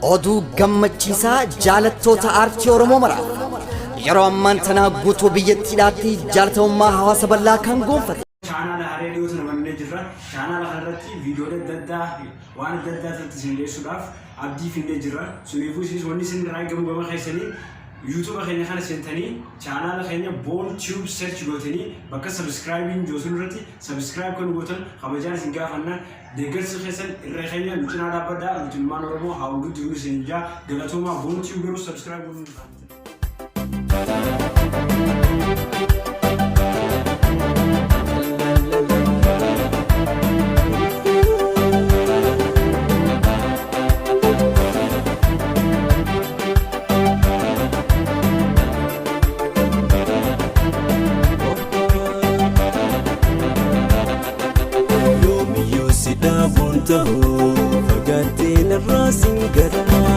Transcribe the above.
Oduu gammachiisaa jaalattoota aartii Oromoo maraaf. Yeroo ammaan tanaa guutuu biyyattiidhaatti jaalatamummaa hawaasa bal'aa kan goonfate. Chaanaala haree dhiyoo tana bannee jirra. Chaanaala kanarratti viidiyoolee adda addaa waan adda addaa irratti isin dhiyeessuudhaaf abdii finnee jirra. Suniifuu isinis wanni isin irraa eegamu gama keessanii YouTube keenya kana seentanii chaanaala keenya Boon Tube search gootanii bakka subscribing jiru sun irratti subscribe kan gootan kabajaan isin gaafanna. Deeggarsi keessan irree keenya nu cinaa dhaabbadhaa. Nuti ilmaan Oromoo haa ol guddifnu isin jaa. Galatoomaa. Boon Tube garuu subscribe godhuu hin irraanfatinaa. Yoomiyyuu si dhaabuun ta'u fagaattee narraa sin gara.